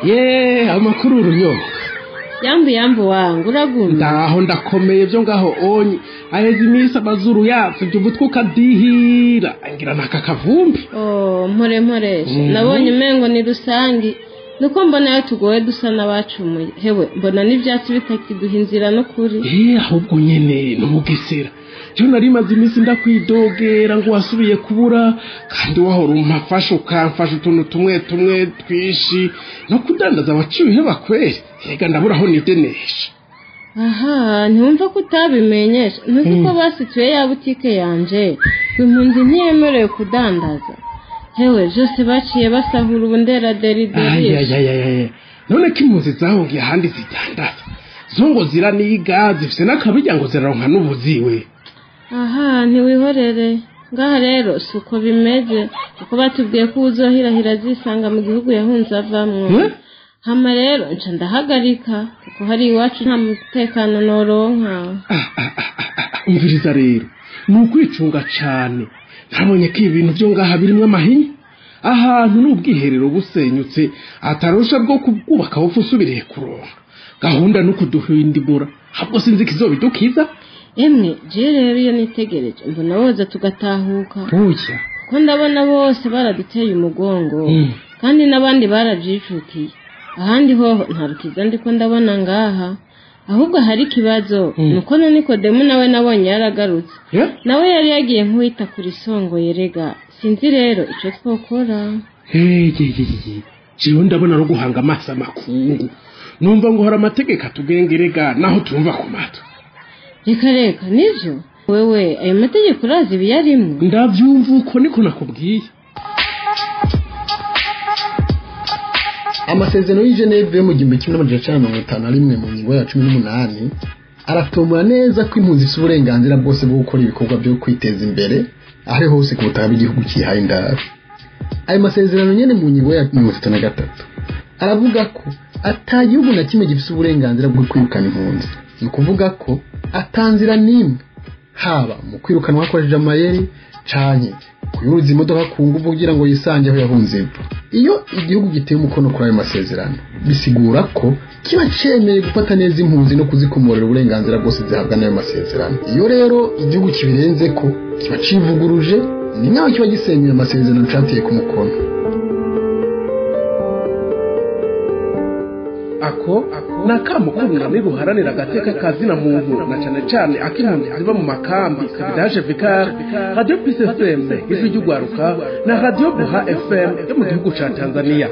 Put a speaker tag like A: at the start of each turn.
A: Ye, amakuru urunyoka.
B: Yambu yambu wangu uragumye.
A: Ndaho ndakomeye byo ngaho onye. Aheze iminsi amazuru yapfubye umutwe ukadihira. Ngira naka kavumbi.
B: Oh, mpore mpore. Nabonye umengo ni rusangi. Nuko mbona yo tugoye dusa n'abacumuye. Hewe mbona n'ivyatsi bitakiduha inzira no kuri.
A: Ahubwo nyene n'umugesera. Je nari maze iminsi ndakwidogera ngo wasubiye kubura kandi wahora umpafasha ukamfasha utuntu tumwe tumwe twishi no kudandaza abaciye iheba kweri. Ega ndabura aho nidenesha.
B: Aha, ntiwumva ko utabimenyesha. Ntuzi ko basituye ya butike yanje. Impunzi ntiyemerewe kudandaza. Hewe jose baciye basahura ubundera deri deri.
A: Ay. None ko impunzi zahungiye ahandi zidandaza. Zongo ziraniga zifise n'akabirya ngo ziraronka n'ubuziwe.
B: Aha, ntiwihorere. Ngaha rero suko bimeze kuko batubwiye ko uzohirahira zisanga mu gihugu yahunze avamwo. Hama rero nca ndahagarika kuko hari iwacu nta mutekano noronka.
A: Umviriza rero ni ukwicunga cane. Nabonye ko ibintu byo ngaha birimwo amahinya. Ahantu n'ubwiherero busenyutse atarusha bwo kubwubaka wopfa usubiriye kuronka. Gahunda no kuduhindibura ahubwo sinzi kizobidukiza.
B: Emwe je rero iyo nitegereje mbona boza tugatahuka.
A: Oya.
B: Ko ndabona bose baraduteye umugongo. Kandi n'abandi barabyicukiye. Ahandi hoho nta rukiza ndiko ndabona ngaha. Ahubwo hari ikibazo nuko na Nikodemu nawe nabonye yaragarutse. Nawe yari yagiye nkuwita kuri songo yerega. Sinzi rero ico twokora.
A: Jewe ndabona no guhanga amaso amakungu. Numva ngo hari amategeko atugengerega naho tumva ku matwi.
B: Reka reka nivyo wewe ayo mategeko urazi ibiyarimwo.
A: Ndavyumva uko niko nakubwiye.
C: Amasezerano y'i Geneve yo mu 1951 mu ngingo ya 18 aratomora neza ko impunzi zifite uburenganzira bwose bwo gukora ibikorwa byo kwiteza imbere aho hose ku butaka bw'igihugu kihaye indaro. Ayo masezerano nyene mu ngingo ya 33 aravuga ko ata gihugu na kimwe gifite uburenganzira bwo kwirukana impunzi. Ni ukuvuga ko atanzira nimwe haba mu kwirukanwa hakoresheje amayeri canke kuyuruza imodoka ku nguvu kugira ngo yisange aho yahunze iva. Iyo igihugu giteye umukono kuri ayo masezerano bisigura ko kiba cemeye gufata neza impunzi no kuzikomorera uburenganzira bwose zihabwa n'ayo masezerano. Iyo rero igihugu kibirenze ko kiba civuguruje ni nkaho kiba gisenyuye amasezerano cateye ku mukono.
A: Ako nakamo k'urunani ruharanira agateka kazina muntu na cane cane ak'impunzi ziba mu makambi Kabidaje Vicar, Radio Peace FM ijwi ry'ugwaruka na Radio Buha FM yo mu gihugu ca Tanzania.